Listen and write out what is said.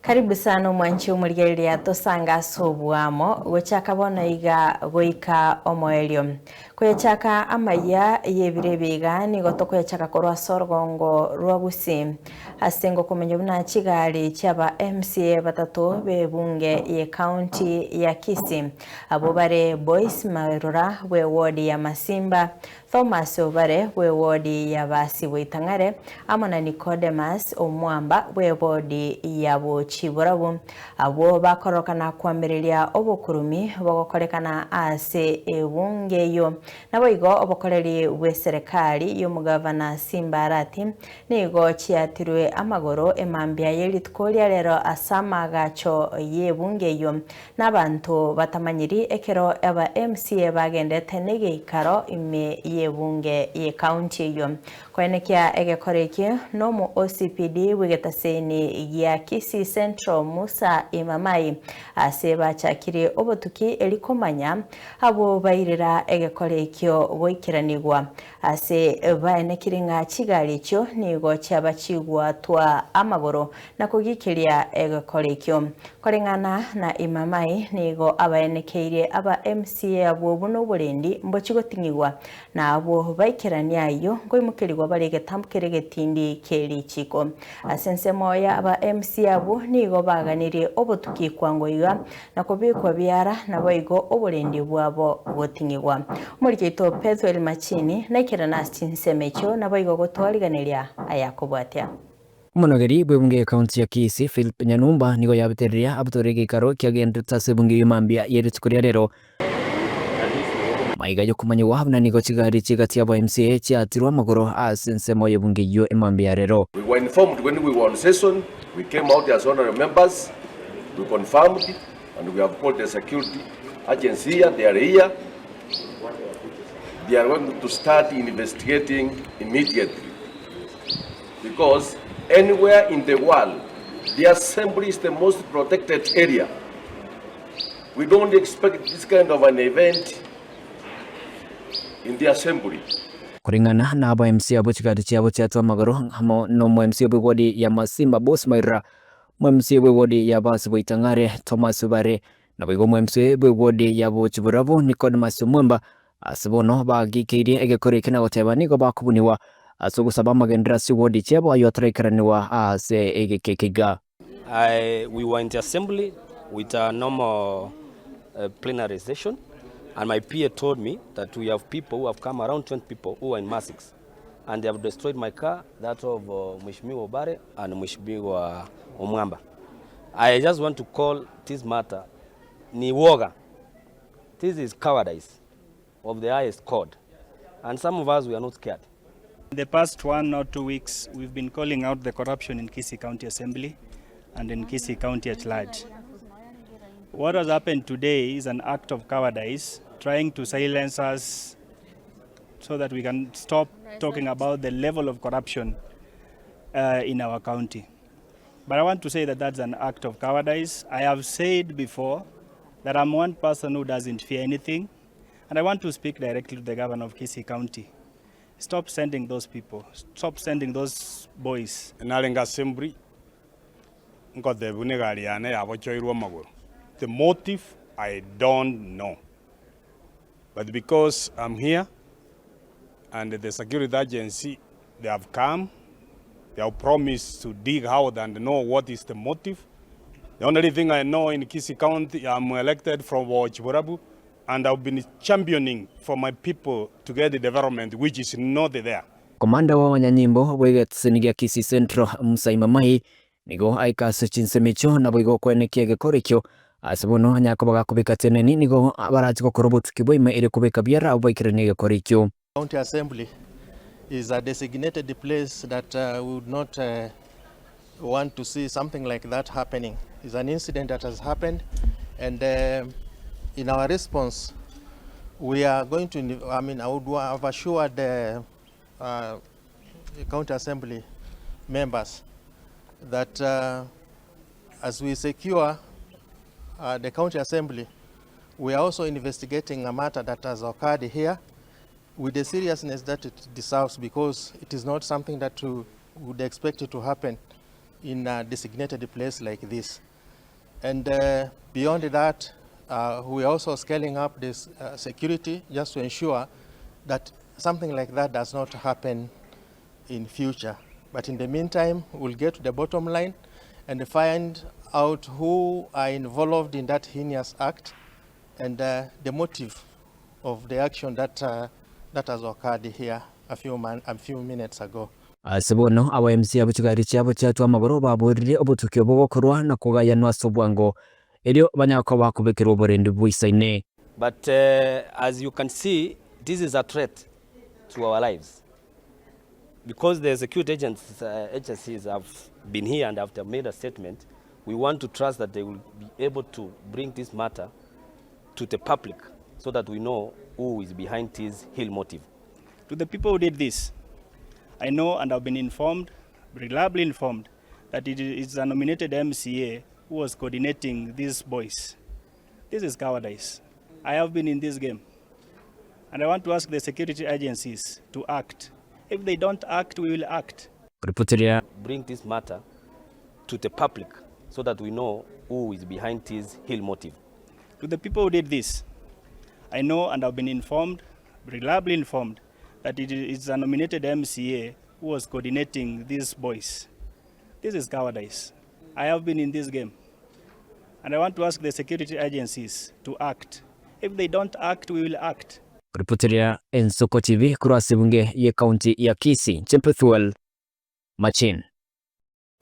Karibu sana omwanchi omorigereria tosange ase oboamo gochaka bono iga goika omoerio. Koyachaka amayia y'ebiro ebi iga nigo tokoyachaka korwa ase orogongo rwa Gusii ase ngokomenya buna chigari chiaba MCA batato b'ebunge ye county ya Kisii abwo bare Boyce Mairura bw'eward ya Masimba, Thomas Obare bw'ewodi ya Basi-Boitang'are, amo na Nikodemus Omwamba bw'ewodi ya Bochiborabu, abwo bakororokana koamereria obokurumi bogokorekana ase ebunge eyio. Naboigo obokoreri bw'eserekari y'omogavana Simba Arati nigo chiatirwe amagoro emambia ye rituko ria rero ase amaagacho y'ebunge eyio. Nabanto batamanyiri ekero aba MCA bagendete negeikaro ime y'ebunge ye county eyio. Koenekia egekora eke nomo OCPD bw'egetaseni gia Kisii Central Musa Imamai ase bachakire obotuki eri komanya abwo bairera egekora ekio goikeranigwa ase baenekire ng'a chigari echio nigo chiaba chigwatwa amagoro na kogikeria egekora ekio. Koreng'ana na Imamai, nigo abaenekeirie aba MCA abwo buna oborendi mbochi goting'igwa, na abwo baikeranie ayio nkoimokerigwa bare egetambo keria egetindi kie richiiko. Ase ensemo ya aba MCA abwo nigo baganirie obotuki kwango iga na kobekwa biara naboigo oborendi bwabo goting'igwa. Omoriki oito Pethuel Machini naikerane ase chinsemo echio naboigo gotwariganeria ayakobwatia. Omonogeri bw'ebunge y'Ekaunti ya Kisii, Philip Nyanumba, nigo yabetereria abotore egeikaro kiagenderete ase ebunge eyio mambia ye rituko ria rero. Maiga y'okomanyigwa buna nigo chigari chi'egati y'aba MCA chiatirwe amagoro ase ensemo y'ebunge eyio emambia ya rero. We were informed when we were on session, we came out as honorary members, we confirmed and we have called the security agency here, they are here, they are going to start investigating immediately. Because anywhere in the world the assembly is the most protected area. We don't expect this kind of an event in the assembly. Koreng'ana na aba MC abwo chigari chiabo chiatwa amagoro amo nomo MC bw'ewodi ya Masimba Boss Mairura, omo MC bw'ewodi ya Basi Boitang'are Thomas Obare, naboigo omo MC bw'ewodi ya Bochiborabu Nicodemus Omwemba Ase bono bagikeirie egekoro eke na goteba nigo bakobunigwa ase ogosaba amagenderero ase ewodi chiabo ayio ataraikeranigwa ase egeka eke iga. I we were in the assembly with a normal uh, plenary session and my PA told me that we have people who have come around 20 people who are in masks and they have destroyed my car that of uh, Mheshimiwa Obare and Mheshimiwa Omwamba. I just want to call this matter ni woga. This is cowardice of the highest code and some of us we are not scared. In the past 1 or 2 weeks, we've been calling out the corruption in Kisii County Assembly and in Kisii County at large. What has happened today is an act of cowardice, trying to silence us so that we can stop talking about the level of corruption in our county. But I want to say that that's an act of cowardice. I have said before that I'm one person who doesn't fear anything, and I want to speak directly to the governor of Kisii County. Stop sending those people. Stop sending those boys. Narenge assembly nkotebiwa negari yane yabochoirwe amagoro. The motive I don't know but because I'm here and the security agency they have come they have promised to dig out and know what is the motive. The only thing I know in Kisii County, I'm elected from Borabu and I've been championing for my people to get the development which is not there. Komanda bw'abanyanyimbo bw'egetaseni gia Kisii Central Musa Imamai nigo aika ase chinsemo echio naboigo okwenekia egekoro ekio ase bono anyare koba gakobeka teneni nigo barache gokora obotuki bwa ime ere kobeka biara abwo baikeranie egekoro ekio. County Assembly is a designated place that we would not want to see something like that happening. It's an incident that has happened, and in our response, we are going to, I mean, I would have assured the County Assembly members that as we secure the County Assembly, we are also investigating a matter that has occurred here with the seriousness that it deserves because it is not something that we would expect it to happen. in a designated place like this. And beyond that, we are also scaling up this security just to ensure that something like that does not happen in future. But in the meantime, we'll get to the bottom line and find out who are involved in that heinous act and the motive of the action that, that has occurred here a few, man, a few minutes ago. Ase bono aba-MC abo chigari chiabo chiatwa amagoro baborire obotuki obo gokorwa na kogayanwa ase obwango, erio banyare koba bakobekerwa oborendi boisaine. But as you can see this is a threat to our lives because the security agents, agencies have been here and have made a statement we want to trust that they will be able to bring this matter to the public so that we know who is behind this ill motive. To the people who did this, I know and have been informed, reliably informed, that it is a nominated MCA who was coordinating these boys. This is cowardice. I have been in this game. And I want to ask the security agencies to act. If they don't act, we will act. Ripoteria. Bring this matter to the public so that we know who is behind this ill motive. To the people who did this, I know and have been informed, reliably informed, that it is a nominated MCA who was coordinating these boys. This is cowardice. I have been in this game. And I want to ask the security agencies to act. If they don't act, we will act. Ripoteria Ensoko TV korwa ase ebunge ye county ya Kisii, Inche Pethuel Machin.